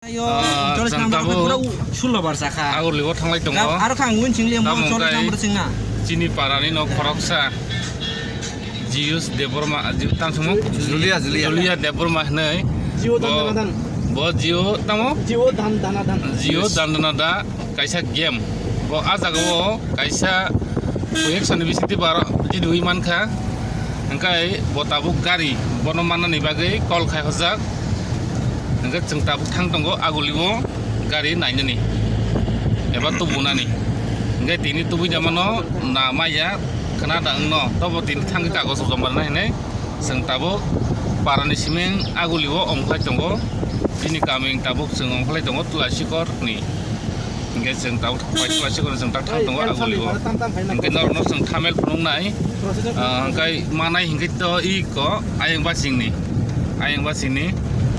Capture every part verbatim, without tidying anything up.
Ayo, ah, cholish chwng number tabuk pura u-, sullo bar sakha. Agurligo thanglai tongo. Aro kha ang win sing liya, tamo mo cholish hwnkhe number sing na. Chini parani no khoroksa Jius Debbarma, Ji-, tamo sung mo? Julia, Julia. Julia Debbarma hwnwi. Jio bo, dan dana dan. Bo Jio tamo? Jio dan dana dan. Jio dan dana da kaisa game. Bo ah jaga o kaisa koi ek sani bisingtwi baro jidui mankha. Hwnkhe bo tabuk gari bono mannani bagwi call khai hojak. Hwnkhe chwng tabuk thang tongo Agulio gari nainani eba tubunani. Hwnkhe tini tubui da mano na maya khna da wngno. Tobo tini thangwi kagoj joma rwna hinwi chwng tabuk parani siming Agulio ongkhlai tongo. Bini kaming tabuk chwng ongkhlai tongo Tulasikorni. Hwnkhe chwng tabuk pai Tulasikorni chwng tak thang tongo Agulio. Hwnkhe norokno chwng thamel phunuknai. Ah, hwnkhe manai hwnkhe to iko ayang basingni, ayang basingni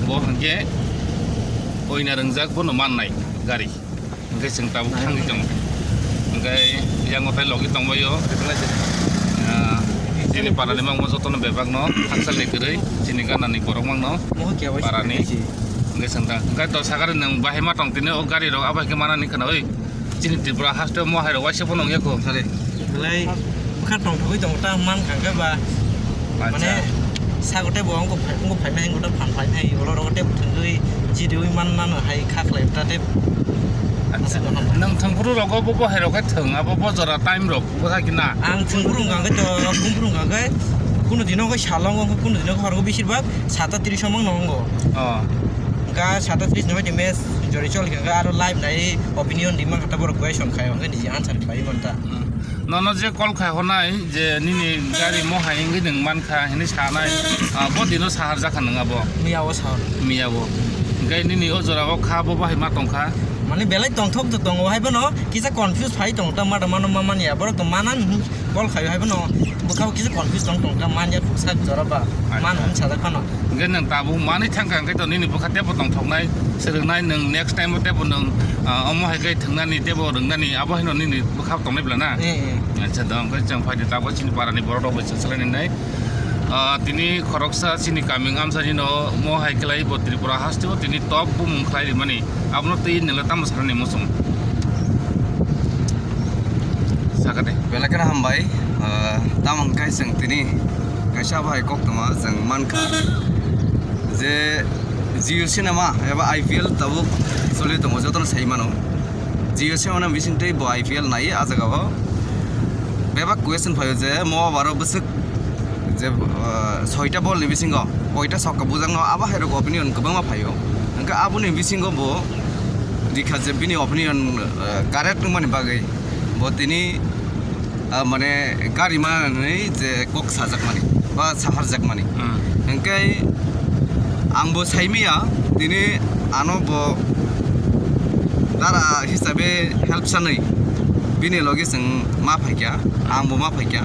bo hwnkhe oina rwngjak bono mannai gari. Hwnkhe chwng tabuk thangwi tongo. Hwnkhe yang otai logi tongbaio. Ah, chini parani mangma jotono bebakno thangsalni kwrwi chini ganani borok mangno parani. Hwnkhe chwng ta, hwnkhe to sakari nwng bahai ma tong tini o gari rok abo hai khe manani khwna oi. Chini Tripura haste o mohai rok waisa phano wngya kho. Sare. Belai bwkha tongthogwi tongo ta man kha khe ba. Acha. Mane sago tei bo wngkha phai, wngkha phai nai, wngkha phan phai nai, olo rogo tei bo thwngwi jidui man nano hai kha khlai ta tei. Acha. Aswk no. Nwng thwngphuru rogo bo, bo hai rok khe thwng, abo bo jora time rok bwkha khe na. Ang thwngphuru wngkha khe to, thwngphuru wngkha khe kuno dino khe salongo, kuno dino khe horgo bisir bak sata tris o mang no wngo. Oh. Ga sata tris no de match jori chol khe aro live nai opinion di man kha ta borok question khai hwnkhe niji answer khlai man ta. Hmm. Nono je call khai honai je nini gari mohai wngwi nwng man kha hinwi sanai, ah, bo dino sahar jakha nwng abo. Miya o sahar. Miya o. Hwnkhe nini o jora o kha bo bahai ma tong kha. Mane belai tongthok to tongo hai bono kisa confuse phai tongo ta mada mano ma manya borok to manan. Call khaio hai bono bwkha o kisa confuse tong tong ta manya sak jora ba. Acha. Man hwn sajak phano. Hwnkhe nwng tabuk manwi thang kha hwnkhe to nini bwkha teibo tongthoknai, swrwngnai nwng next time o teibo nwng, ah, omo hai khe thwngnani teibo rwngnani abo haino nini bwkha tongnai bwla na? Eh, eh. Acha, do hwnkhe chwng phai di tabuk chini parani borok rok bai swk swlainai. Ah, tini khoroksa chini kaming amsani no mo hai khlai bo Tripura haste o tini top bumung khlai rimani. Abono twi nwngla tamo saknani muchung? Sakha de. Belai kheno hambai. Ah, tamo hwnkhe chwng tini kaisa bahai koktwma chwng mankha je Jio Cinema eba I P L tabuk choli tongo, jotono sai mano. Jio Cinema ni bisingtwi bo I P L nai a jaga o. Bebak question phaio je mo baro bwswk je, ah, soita ball ni bisingo koita sokka bujakno abo hai rok opinion kwbangma phaio. Hwnkhe aboni bisingo bo rikha je bini opinion, ah, correct wngmani bagwi bo tini, ah, mane gari manani je kok sajakmani ba saharjakmani. Hmm. Hwnkhe ang bo saimaya tini ano bo dara hisabe help sanwi bini logi chwng ma phaikha, ang bo ma phaikha.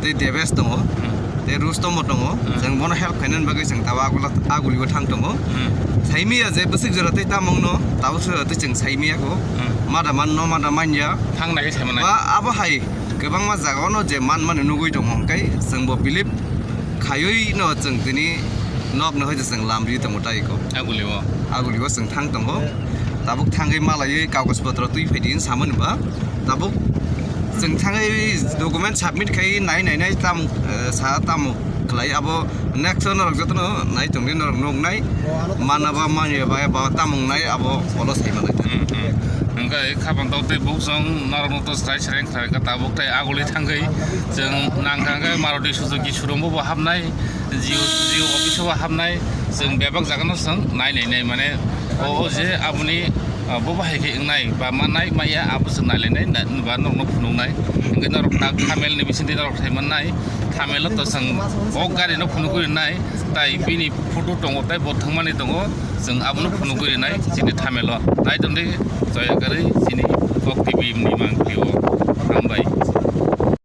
Tei Debesh tongo, hmm, tei Rustombo tongo, hmm, chwng bono help khainani bagwi chwng tabo Agula-, Aguligo thang tongo. Hmm. Saimaya je bwswk jora tei tamungno tabuk sora tei chwng saimaya kho. Hmm. Mada manno, mada manya. Thang nai sai manai. Ba abo hai kwbangma jaga ono je man mani nugwi tongo, hwnkhe chwngbo believe khaiwi no chwng tini nok no hai chwng lam ri tongo tai ko. Aguligo. Aguligo chwng thang tongo. Tabuk thangwi malaiwi kagoj potro twi phaidi hinwi samani ba. Tabuk chwng thangwi document submit khai nai nai nai tam, eh, sa tam khlai abo next o norok jotono nai tongdi norok nuknai. Mana ba manya ba, ba tamung nai abo olo sai manai ta. Hmm, hmm. Hwnkhe khapang tok tei bukchung norokno to srai srai wngkha kha tabuk tei aguli thangwi chwng nangkha hwnkhe Maruti Suzuki showroom o bo hapnai, Jio, Jio office o bo hapnai, chwng bebak jaga no chwng nai nai nai mane o, o je aboni, ah, bo bahai khe wngnai ba mannai maya abo chwng nai lai nai na, ba norokno phunuknai. Hwnkhe norok tak thamel ni bisingtwi norok thai mannai, thamel o to chwng o gari no phunugwi rwnai, tai bini photo tongo, tei bo thwngmani tongo, chwng abono phunugwi rwnai chini thamelo. Nai tongdi, joya kwrwi chini Kok T V ni mangpili o. Hambai.